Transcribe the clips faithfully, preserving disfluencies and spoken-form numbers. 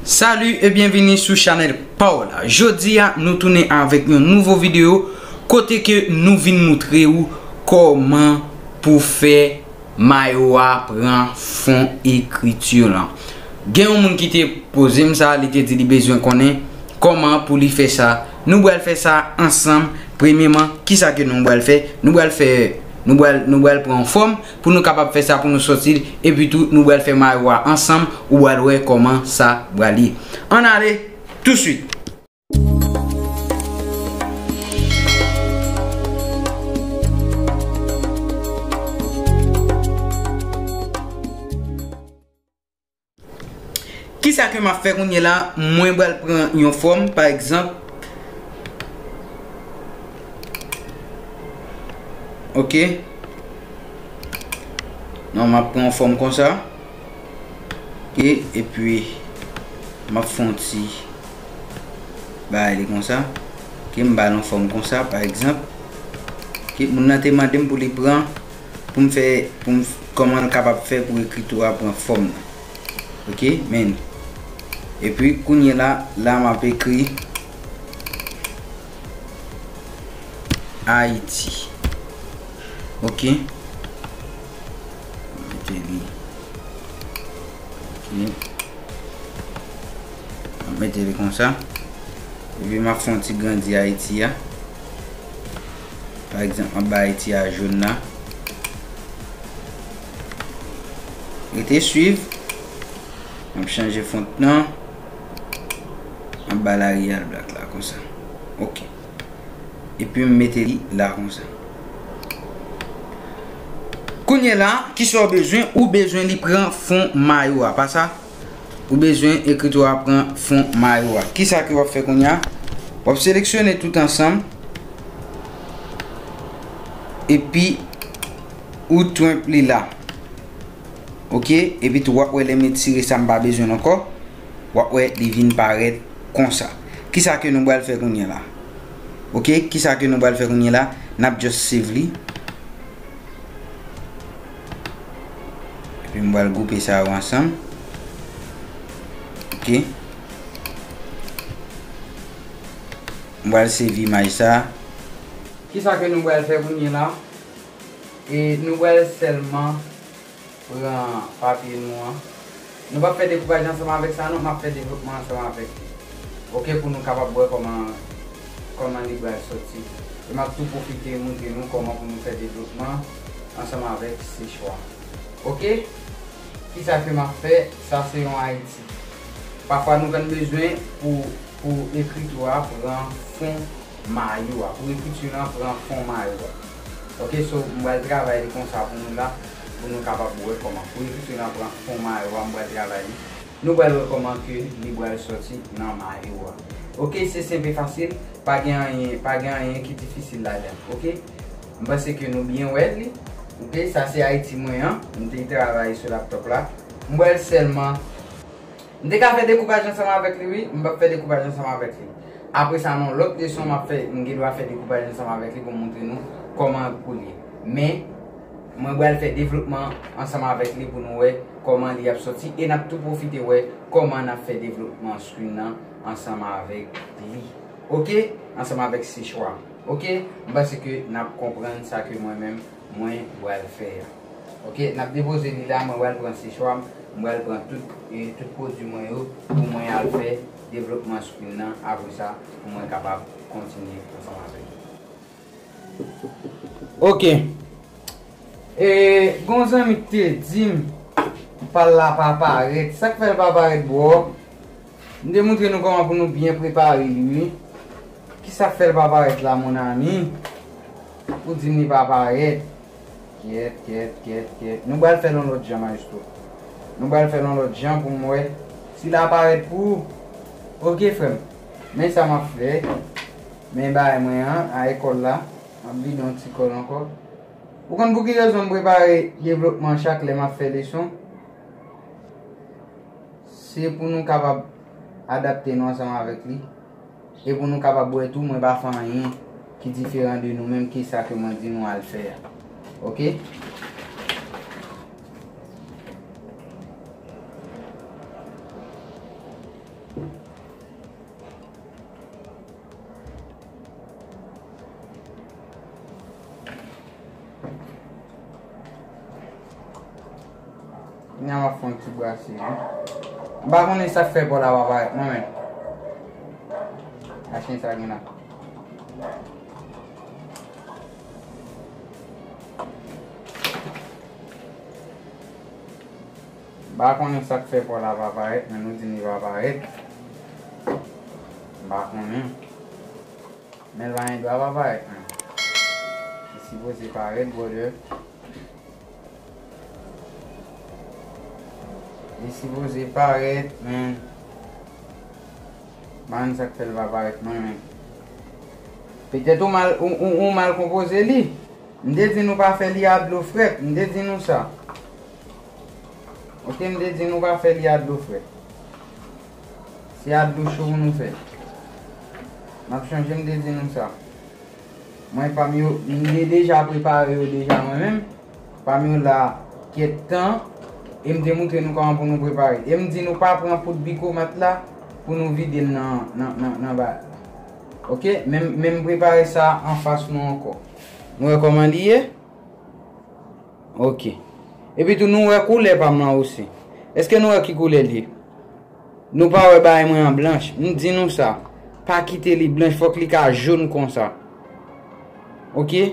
Salut et bienvenue sou chanèl pa w la. Jodi a, nou tounen avèk yon nouvo videyo kote ke nou vin moutre w kòman pou fè mayo a pran fon ekriti lan. Gen yon moun ki te poze m sa, li te di li bezwen konnen kòman pou li fè sa. Nou pral fè sa ansanm. Premyeman, kisa ke nou pral fè? Nou pral fè, nou pral, nou pral pran yon fòm pou nou kapab fè sa, pou nou sòti l, epi tou nou pral fè mayo a ansanm, ou pral wè kòman sa pral ye. Ann ale touswit. Kisa ke m ap fè kounye la? Mwen pral pran yon fòm, pa egzanp. Ok. Non, m ap pran yon fòm konsa. Ok, epi m ap fè yon ti bagay li konsa. Ok, m ba l yon fòm konsa, pa egzanp. Ok, moun nan te mande m pou li pran, pou m fè, pou m, kòman l kapab fè pou ekriti a pran fòm nan. Ok, men. Epi, kounye la, la m ap ekri Ayiti. Ok. Mete li. Ok. M ap mete li konsa. Epi m ap fè yon ti grandi Ayiti a. Pa egzanp, m ap bay Ayiti a jòn la. Rete swiv. M ap chanje font nan. M ap bay l Arial Black la konsa. Ok. Epi m mete li la konsa. Kounye la, kisa w bezwen? Ou bezwen li pran fon mayo a, pa sa? Ou bezwen ekriti a pran fon mayo a. Kisa ke w ap fè kounye a? W ap seleksyone tout ansanm. Epi ou twenp li la. Ok, epi tou w ap wè lè m etire sa m pa bezwen l ankò. W ap wè li vin parèt konsa. Kisa ke nou pral fè kounye la? Ok, kisa ke nou pral fè kounye la? N ap just save li. Epi m pral gwoupe sa yo ansanm. Ok. M pral save imaj sa. Kisa ke nou pral fè kounye la? E nou pral sèlman pran papye nou an. Nou p ap fè dekoupaj ansanm avèk sa non, m ap fè devlopman ansanm avèk li. Ok, pou nou kapab wè kòman, kòman li pral sòti. E m ap tou pwofite montre nou kòman pou nou fè devlopman ansanm avèk Sechwa. Ok? Kisa ke m ap fè? Sa se yon Ayiti. Pafwa nou konn bezwen pou, pou ekriti a pran fon mayo a, pou ekriti lan pran fon mayo a. Ok, so m pral travay li konsa pou nou la, pou nou kapab wè kòman. Pou ekriti lan pran fon mayo a, m pral travay li. Nou pral wè kòman ke li pral sòti nan mayo a. Ok, se senp e fasil, pa gen anyen, pa gen anyen ki difisil ladan. Ok? M panse ke nou byen wè li. Ok, sa se Ayiti mwen an, m te travay sou laptop la. M pral sèlman M te ka fè dekoupaj ansanm avèk li, wi. M p ap fè dekoupaj ansanm avèk li. Apre sa, nan lòt leson, m ap fè, m gen dwa fè dekoupaj ansanm avèk li pou m montre nou kòman pou l ye. Men, mwen pral fè devlopman ansanm avèk li pou nou wè kòman li ap sòti. E n ap tou pwofite wè kòman n ap fè devlopman screen nan ansanm avèk li. Ok? Ansanm avèk Sechwa. Ok? M panse ke n ap konprann sa ke mwen menm mwen pral fè a. Ok, n ap depoze li la, mwen pral pran Sechwa m, mwen pral pran tout, e, tout pwodui mwen yo pou mwen al fè devlopman screen nan, apre sa, pou mwen kapab kontinye ansanm avèk li. Ok. E, gon zanmi ki te di m, pa l la pa parèt. Sa k fè l pa parèt, bro? M te montre nou kòman pou nou byen prepare li, wi. Kisa k fè l pa parèt la, mon ami? Ou di m li pa parèt. Kyèt, kyèt, kyèt, kyèt. Nou pral fè l yon lòt jan, maestro. Nou pral fè l yon lòt jan pou m wè si l ap parèt pou ou. Ok, frè m. Men sa m ap fè. Men bagay mwen an, a lekòl la. M ap vide yon ti kòl ankò. Ou konn pou ki rezon m prepare devlopman chak lè m ap fè leson? Se pou nou kapab adapte nou ansanm avèk li. E pou nou kapab wè tou, mwen pa fè anyen ki diferan de nou menm, ki sa ke mwen di nou al fè a. Ok? Kounye a m ap fè yon ti brase wi. M pa konnen sa k fè pòt la pa parèt non, men. A chen sa gen la. M pa konnen sa k fè pòt la pa parèt, men nou di li pa parèt. M pa konnen. Men l pa gen dwa pa parèt, men. Li sipoze parèt, brother. Li sipoze parèt, men. M pa konn sa k fè l pa parèt, mwen menm. Petèt ou mal, ou, ou, ou mal konpoze li. M te di nou pa fè li a dlo frèt. M te di nou sa. Oke, m te di nou pa fè li a dlo frèt. Se a dlo cho pou nou fè. M ap chanje, m te di nou sa. Mwen, pa m yo, m de-, deja prepare yo deja mwen menm. Pa m yo la kèk tan, e m te moutre nou kòman pou nou prepare. E m di nou pa pran poud bikomat la pou nou vide l nan, nan, nan, nan ba. Oke? Men, men m prepare sa anfas nou ankò. Nou wè kòman li ye? Oke. Epi tou, nou wè koulè pa m lan osi. Èske nou wè ki koulè l ye? Nou pa wè bagay mwen an blanch. M di nou sa. Pa kite li blanch, fòk li ka jòn konsa. Oke?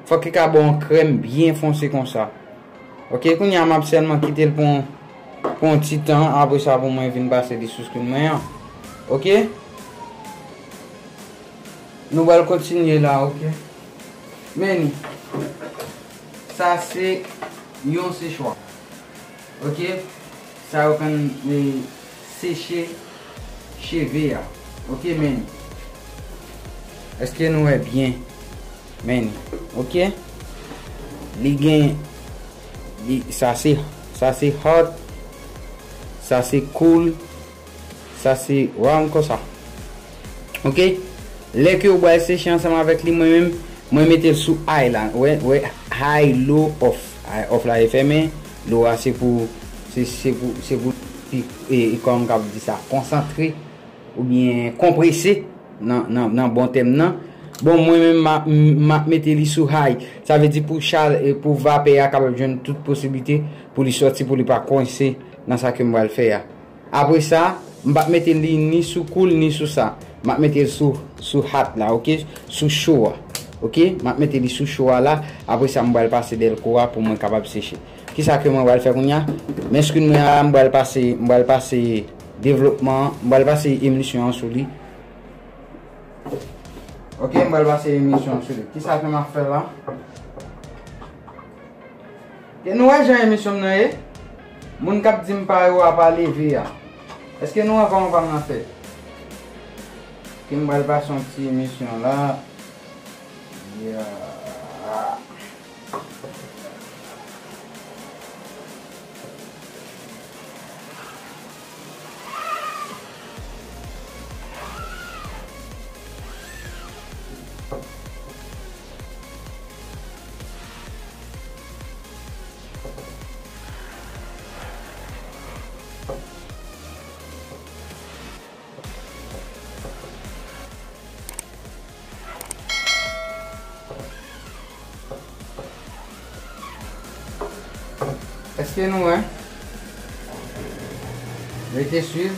Fòk li ka ba w yon krèm byen fonse konsa. Oke, kounye a m ap sèlman kite l pou yon, pou yon ti tan, apre sa pou mwen vin pase li sou screen mwen an. Oke? Nou pral kontinye la, oke? Men li. Sa se yon sechwa. Oke? Sa yo konn, e, seche cheve a. Oke, men. Èske nou wè byen? Men. Oke? Li gen, li, sa se, sa se hot, sa se cool, sa se round konsa. Oke? Lè ke ou pral seche ansanm avèk li, mwen menm, mwen mete l sou high la. Wè, wè, high, low, off. High, off la e fèmen. Low a se pou, se, se pou, se pou, e, e, kòman m kab di sa, konsantre oubyen konprese nan, nan, nan bon tèm nan. Bon, mwen menm, m a, m, m ap mete li sou high. Sa vle di pou chal-, e, pou vapè a kapab jwenn tout posiblite pou li sòti, pou li pa kwense nan sa ke m pral fè a. Apre sa, m p ap mete li ni sou cool, ni sou sa. M ap mete l sou, sou hot la, oke? Sou cho a. Oke? M ap mete li sou cho a la. Apre sa, m pral pase dèlko a pou mwen kapab seche. Kisa ke mwen pral fè kounye a? Men screen mwen a, m pral pase, m pral pase devlopman, m pral pase emulsyon an sou li. Oke, m pral pase emulsyon an sou li. Kisa ke m ap fè la? Ke nou wè jan emisyon m nan ye? Moun k ap di m pa yo a pa leve a. Èske nou wè kòman pa m nan fèt? Ke m pral pase yon ti emisyon la. Yeah. Èske nou wè? Rete swiv.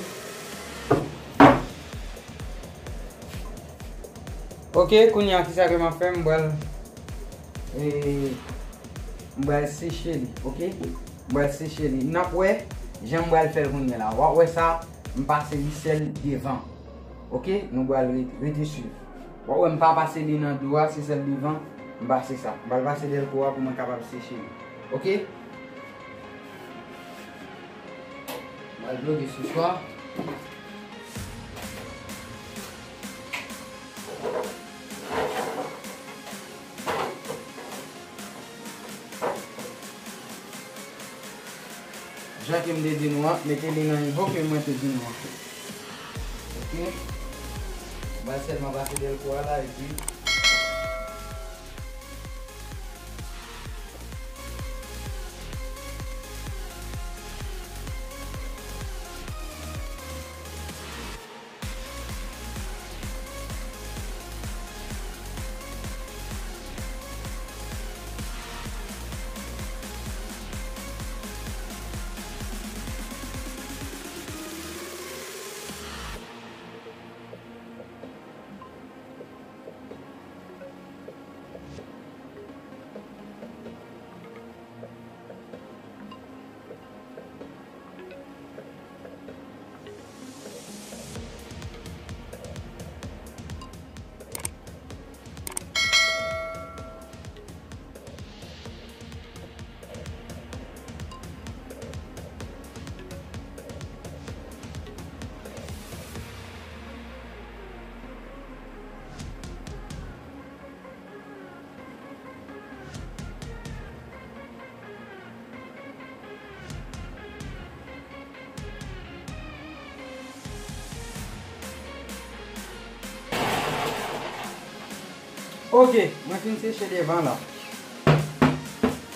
Oke, kounye a, kisa ke m ap fè? M pral, e, m pral seche li, oke? M pral seche li. N ap wè jan m pral fè l kounye a la. W ap wè sa, m pase li sèl devan. Oke? Nou pral re-, rete swiv. W ap wè m pa pase li nan do a, se sèl devan, m pase sa. M pral pase dèlko a pou mwen kapab seche li. Oke? M pral bloke sou sa. Jan ke m te di nou an, mete li nan nivo ke mwen te di nou an. Oke? M pral sèlman pase dèlko a la, epi Ok, mwen fin seche devan la.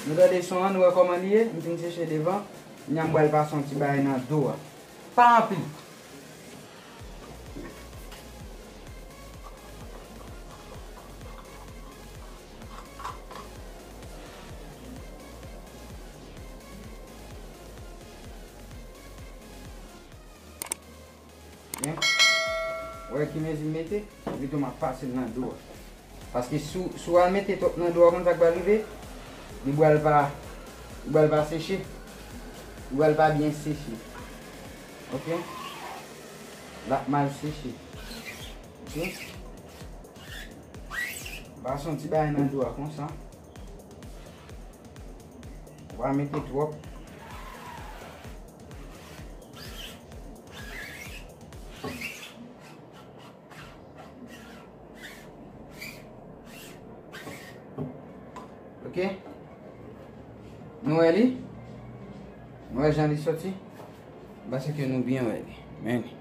Nou tande son an, nou wè kòman li ye? M fin seche devan. Kounye a m pral pase yon ti bagay nan do a. Pa anpil. Byen. Ou wè ki mezi m mete? Epi tou m ap pase l nan do a. Paske si w, si w al mete twòp nan do a, ou konn sa k pral rive? Li pral pa, li pral pa seche. Li pral pa byen seche. Ok? L ap mal seche. Ok? Pase yon ti bagay nan do a konsa. Ou pa mete twòp. Ok? Nou wè li? Nou wè jan li soti? M panse ke nou byen wè li. Men li.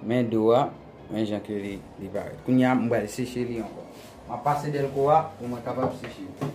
Men do a, men jan ke li, li parèt. Kounye a, m pral seche li ankò. M ap pase dèlko a pou mwen kapab seche li.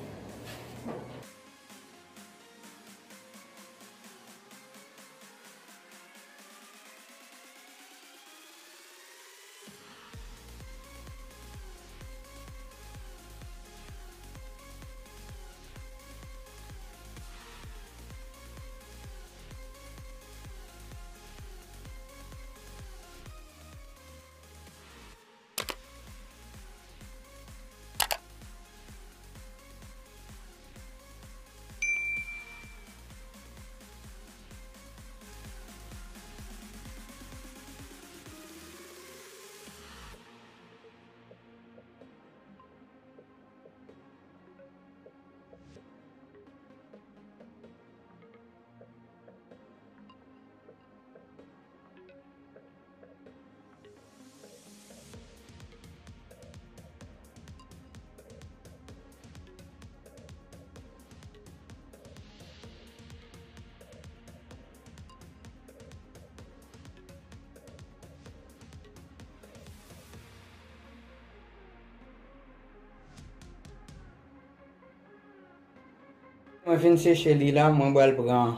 Mwen fin seche li la, mwen pral pran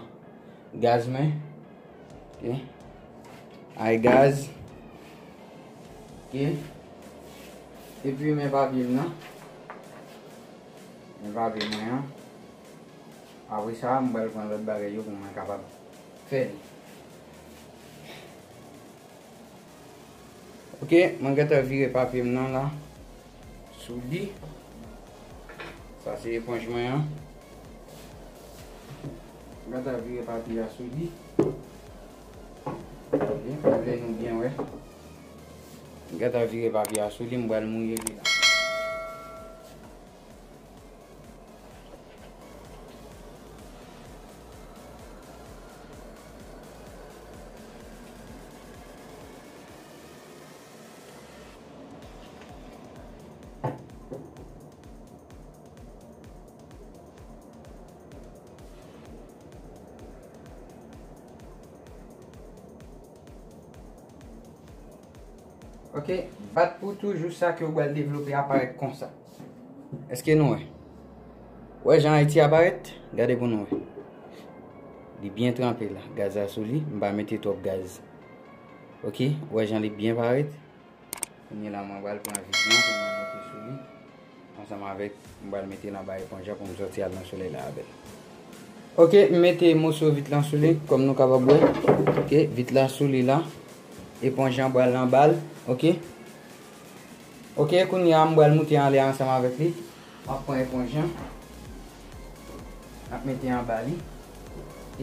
gaz mwen. Ok. Ay gaz. Ok. Epi men papye m nan. Men papye mwen an. Apre sa, mwen pral pran lòt bagay yo pou mwen kapab fè li. Ok, mwen gentan vire papye m nan la sou li. Sa se eponj mwen an. Mwen gentan vire papye a sou li. Ok, mwen vle nou byen wè. Mwen gentan vire papye a sou li, mwen pral mouye li la. Ok, bat pou toujou sa ke w pral devlope a parèt konsa. Èske nou wè? Wè jan Ayiti a parèt? Gade pou nou wè. Li byen tranpe la. Gaz la sou li, m pa mete twòp gaz. Ok, wè jan li byen parèt. Kounye la, mwen pral pran vit lan pou mwen mete sou li. Ansanm avèk, m pral mete l anba eponj la pou m sòti al nan solèy la avè l. Ok, m mete moso vit lan sou li, kòm nou kapab wè. Ok, vit la sou li la. Eponj lan pral anba l. Ok. Ok, kounye a, m pral moute anlè ansanm avèk li. M ap pran eponj lan. M ap mete anba li. Ok.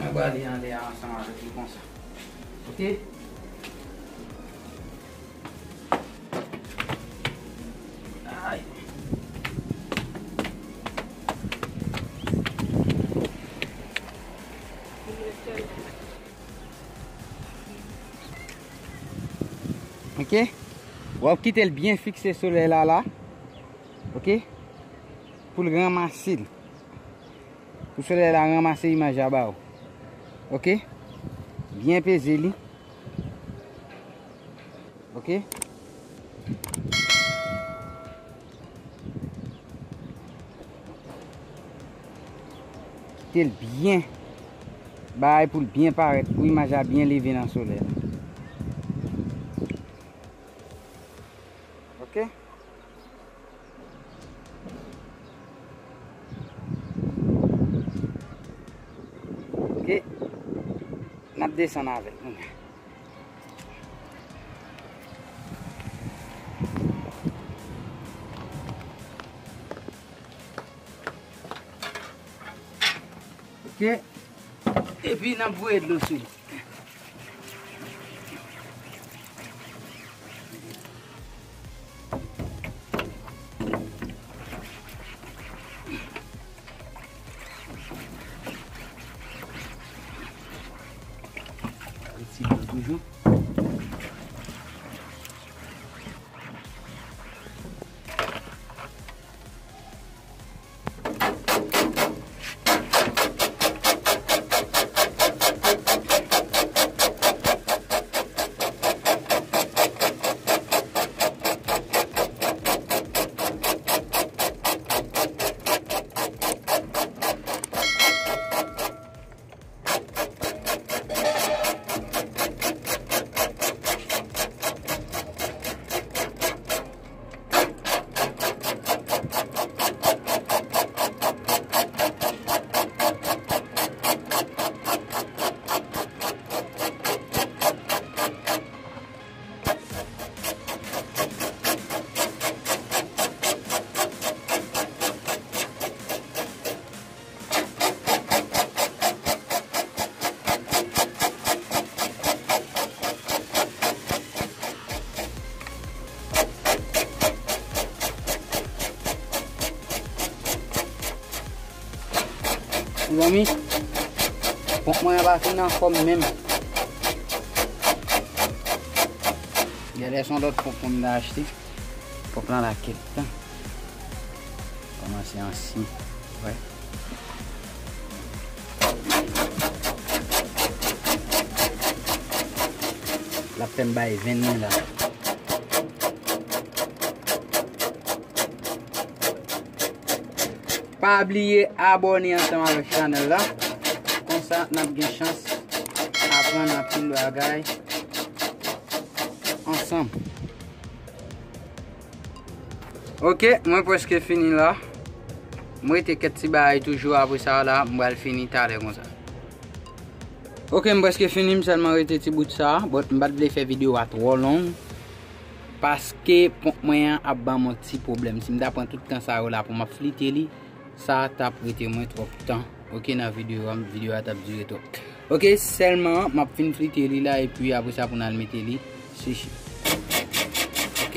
Anba li anlè a ansanm avèk li konsa. Ok? Ay. Ok? W ap kite l byen fikse solèy la la. Ok? Pou l ranmase l. Pou solèy la ranmase imaj la ba w. Ok? Byen peze li. Ok. Kite l byen. Bay pou l byen parèt, pou imaj la byen leve nan solèy la. Ok. Ok. N ap desann avè l kounye a. Ok. Epi n ap voye dlo sou li. Ti dlo toujou. Mezanmi, ponp mwen an pa fin anfòm menm. Genlè se yon lòt ponp mwen ta achte. Ponp lan la kèt tan. Kòmanse ansyen. Wè. L ap fè m bay venn mwen la. Pa bliye abòne ansanm avèk chanèl la. Konsa n ap gen chans aprann anpil bagay ansanm. Ok, mwen prèske fini la. Mwen rete kèk ti bagay toujou, apre sa la, m pral fini talè konsa. Ok, m prèske fini, m sèlman rete ti bout sa, but m pa t vle fè videyo a twò long, paske ponp mwen an ap ban m yon ti pwoblèm. Si m ta pran tout tan sa yo la pou m ap flite li, sa t ap rete mwen twòp tan. Ok, nan videyo a, videyo a t ap dire twòp. Ok, sèlman m ap fin flite li la, epi apre sa pou n al mete li seche. Ok.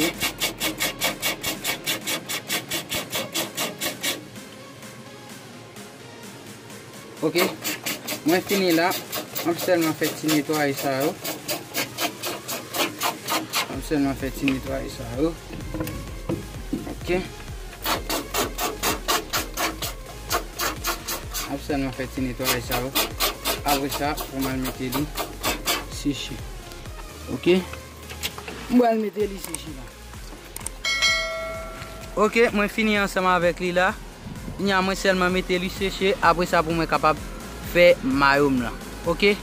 Ok, mwen fini la. M ap sèlman fè ti netwaye sa yo. M ap sèlman fè ti netwaye sa yo. Ok. M ap sèlman fè ti netwaye sa yo. Apre sa, pou m al mete li seche. Ok. M pral mete li seche la. Ok, mwen fini ansanm avèk li la. Kounye a mwen sèlman mete li seche, apre sa pou mwen kapab fè mayo m lan. Ok?